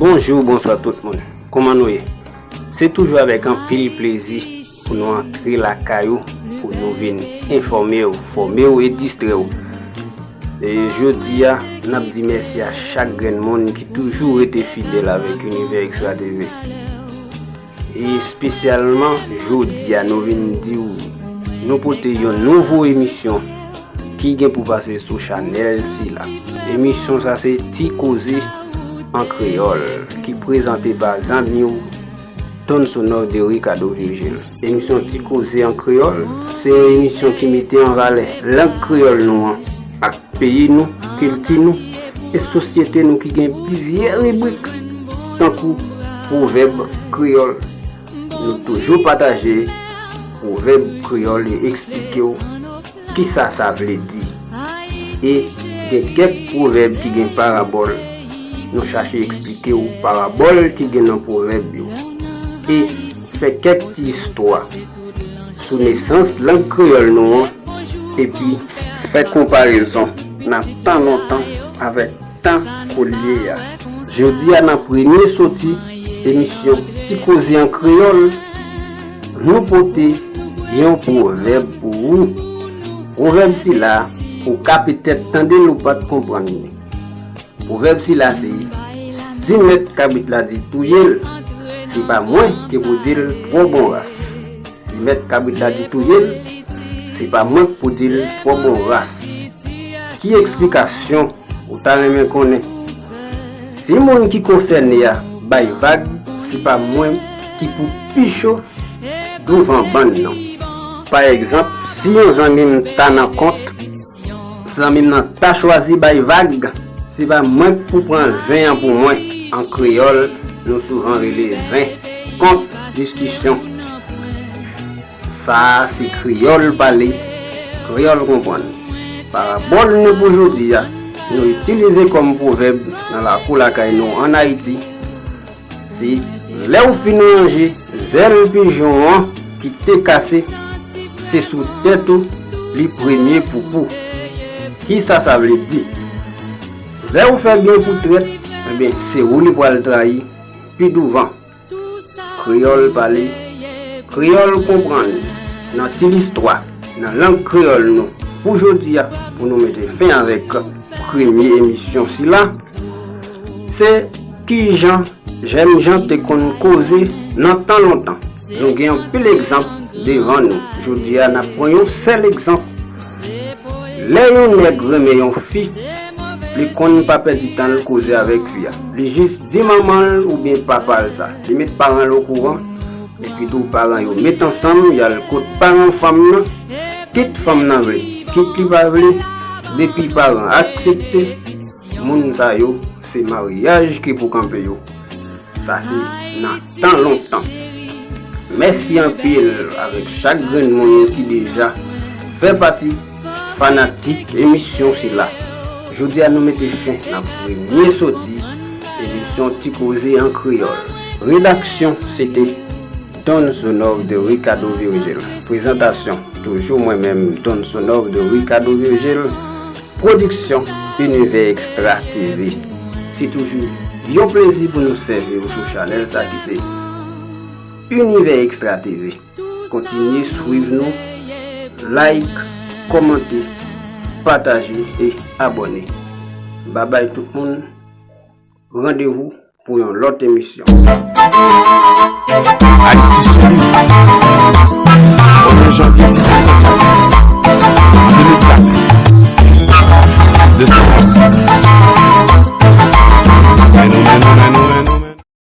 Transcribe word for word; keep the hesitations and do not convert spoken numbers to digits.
Bonjou, bonswa tout moun. Kòman nou ye? Se toujou avèk anpil plezi pou nou antre lakay ou, pou nou vin enfòme w, fòme w e distrè w. E jodi a, n ap di mèsi a chak grenn moun ki toujou rete fidèl avèk Univers Extra T V. E espesyalman, jodi a, nou vin di w, nou pote yon nouvo emisyon ki gen pou pase sou chanèl sila. Emisyon sa se Ti Koze an Kreyòl, ki prezante pa zanmi w, Don Sonor de Ricardo Virgil. Emisyon Ti Koze an Kreyòl, se yon emisyon ki mete an valè lang kreyòl nou an, ak peyi nou, kilti nou, e sosyete nou ki gen plizyè ribrik, tankou pwovèb kreyòl. Nou toujou pataje pwovèb kreyòl e eksplike w kisa sa vle di. E gen kèk pwovèb ki gen parabòl, nou chache eksplike w parabòl ki gen nan pwovèb yo. E fè kèk ti istwa sou nesans lang kreyòl nou an, epi fè konparezon nan tan lontan avèk tan kounye a. Jodi a, nan premye soti emisyon Ti Koze an Kreyòl, nou pote yon pwovèb pou ou. Pwovèb sila, ou ka petèt tande l ou pa t konprann li. Pwovèb sila se, si mèt kabrit la di touye l, se pa mwen ki pou di l twò bon ras. Si mèt kabrit la di touye l, se pa mwen ki pou di l twò bon ras. Ki eksplikasyon ou ta renmen konnen? Si moun ki konsène a bay vag, se pa mwen ki pou pi cho douvan bann non. Pa egzanp, si yon zanmi m ta nan kont, zanmi m nan ta chwazi bay vag, se pa mwen k pou pran zen an pou mwen. An kreyòl, nou souvan rele zen, kont, diskisyon. Sa a se kreyòl pale, kreyòl konprann. Parabòl nou pou jodi a, nou itilize kòm pwovèb nan lakou lakay nou ann Ayiti. Se lè w fin ranje zèl pijon an ki te kase, se sou tèt ou li premye poupou. Kisa sa vle di? Lè w fè byen pou trèt, ebyen, se ou li pral trayi pi douvan. Kreyòl pale, kreyòl konprann. Nan ti listwa, nan lang kreyòl nou, pou jodi a, pou nou mete fen avèk premye emisyon sila, se kijan jènjan te konn koze nan tan lontan. Nou gen anpil egzanp devan nou. Jodi a, n ap pran yon sèl egzanp. Lè yon nèg renmen yon fi, li konn pa pèdi tan l koze avèk fi a. Li jis di manman l oubyen papa l sa. Li met paran l okouran, epi tou paran yo met ansanm, y al kot paran fanm nan, kit fanm nan vle, kit li pa vle, depi paran aksepte, moun sa yo, se maryaj ki pou kanpe yo. Sa se nan tan lontan. Mèsi anpil avèk chak grenn moun ki deja fè pati fanatik emisyon sila. Jodi a nou mete fen nan premye soti emisyon Ti Koze an Kreyòl. Redaksyon se te Don Sonor de Ricardo Virgil. Prezantasyon, toujou mwen menm, Don Sonor de Ricardo Virgil. Pwodiksyon Univers Extra T V. Se toujou yon plezi pou nou sèvi w sou chanèl sa ki se Univers Extra T V. Kontinye swiv nou, like, kòmante, pataje e abòne. Babay tout moun, randevou pou yon lòt emisyon.